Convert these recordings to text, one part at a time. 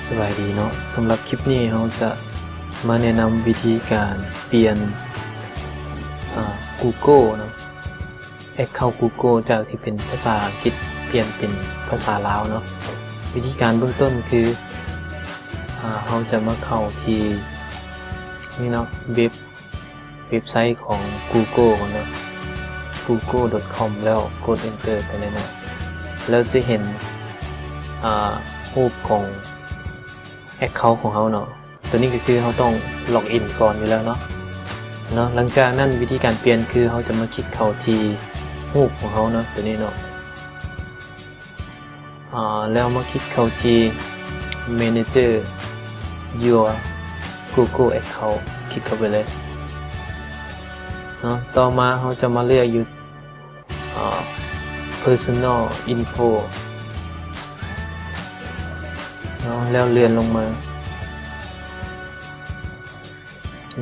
ສະບາຍດີເນາະ, ສຳລັບຄລິບນີ້ເຮົາຈະມາແນະນຳວິທີການປ່ຽນ ອາ Google ເນາະ, ແອັກເຄົາ Google ຈາກທີ່ເປັນພາສາອັງກິດປ່ຽນເປັນພາສາລາວເນາະ. ວິທີການເບື້ອງຕົ້ນຄື ອາ ເຮົາຈະມາເຂົ້າທີ່ນີ້ເນາະ, ເວັບ ເວັບໄຊຂອງ Google ເນາະ, google.com ແລ້ວກົດ Enter ໄປເລີຍເນາະ, ແລ້ວຈະເຫັນ ອາ ຮູບຂອງແອັກເຄົາຂອງເຮົາເນາະ. ຕົວນີ້ກໍຄືເຮົາຕ້ອງ log in ກ່ອນຢູ່ແລ້ວເນາະ, ເນາະ. ຫຼັງຈາກນັ້ນວິທີການປ່ຽນຄືເຮົາຈະມາຄລິກເຂົ້າທີ່ຮູບຂອງເຮົາເນາະ, ຕົວນີ້ເນາະ. ອາ ແລ້ວມາຄລິກເຂົ້າທີ່ Manage Your Google Account ຄລິກເຂົ້າໄປເລີຍເນາະ. ຕໍ່ມາເຮົາຈະມາເລືອກຢູ່ ອາ Personal Info ເນາະ, ແລ້ວເລື່ອນລົງມາ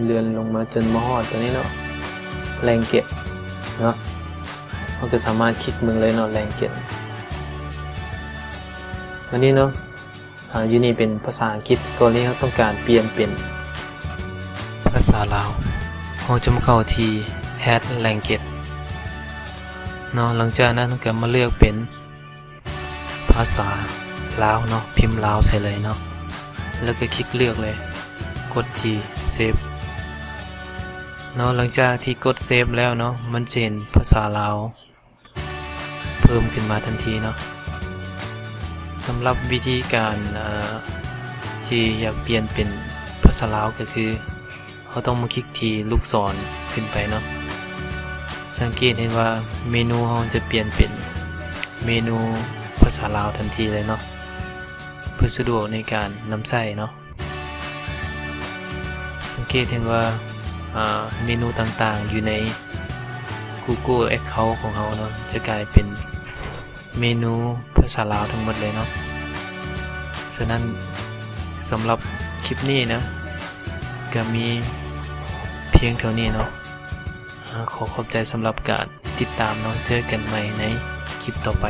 ເລື່ອນລົງມາຈົນມາຮອດຕົວນີ້ເນາະ, Language ເນາະ. ເຮົາກໍສາມາດຄລິກເບິ່ງເລີຍເນາະ, Language ອັນນີ້ເນາະ. ອາ ຢູ່ນີ້ເປັນພາສາອັງກິດ, ກໍລະນີເຮົາຕ້ອງການປ່ຽນເປັນພາສາລາວ, ເຮົາຈະມາເຂົ້າທີ່ Add Language ເນາະ. ຫຼັງຈາກນັ້ນເຮົາກໍມາເລືອກເປັນ ພາສາລາວເນາະ, ພິມລາວໃສ່ເລີຍເນາະ, ແລ້ວກໍຄລິກເລືອກເລີຍ, ກົດທີ່ Save ເນາະ. ຫຼັງຈາກທີ່ກົດ Save ແລ້ວເນາະ, ມັນຈະເຫັນພາສາລາວເພີ່ມຂຶ້ນມາທັນທີເນາະ. ສຳລັບວິທີການ ເອີ ທີ່ຢາກປ່ຽນເປັນພາສາລາວກໍຄື ເຮົາຕ້ອງມາຄລິກທີ່ລູກສອນຂຶ້ນໄປເນາະ, ສັງເກດເຫັນວ່າເມນູເຮົາຈະປ່ຽນເປັນເມນູພາສາລາວທັນທີເລີຍເນາະ ເພື່ອສະດວກໃນການນຳໃຊ້ເນາະ. ສັງເກດເຫັນວ່າ ອາ ເມນູຕ່າງໆຢູ່ໃນ Google Account ຂອງເຮົາເນາະ ຈະກາຍເປັນ ເມນູພາສາລາວທັງໝົດເລີຍເນາະ. ສະນັ້ນ ສຳລັບຄລິບນີ້ນະ ກະມີພຽງເທົ່ານີ້ເນາະ. ອາ ຂໍຂອບໃຈສຳລັບການຕິດຕາມເນາະ. ເຈີກັນໃໝ່ໃນຄລິບຕໍ່ໄປ.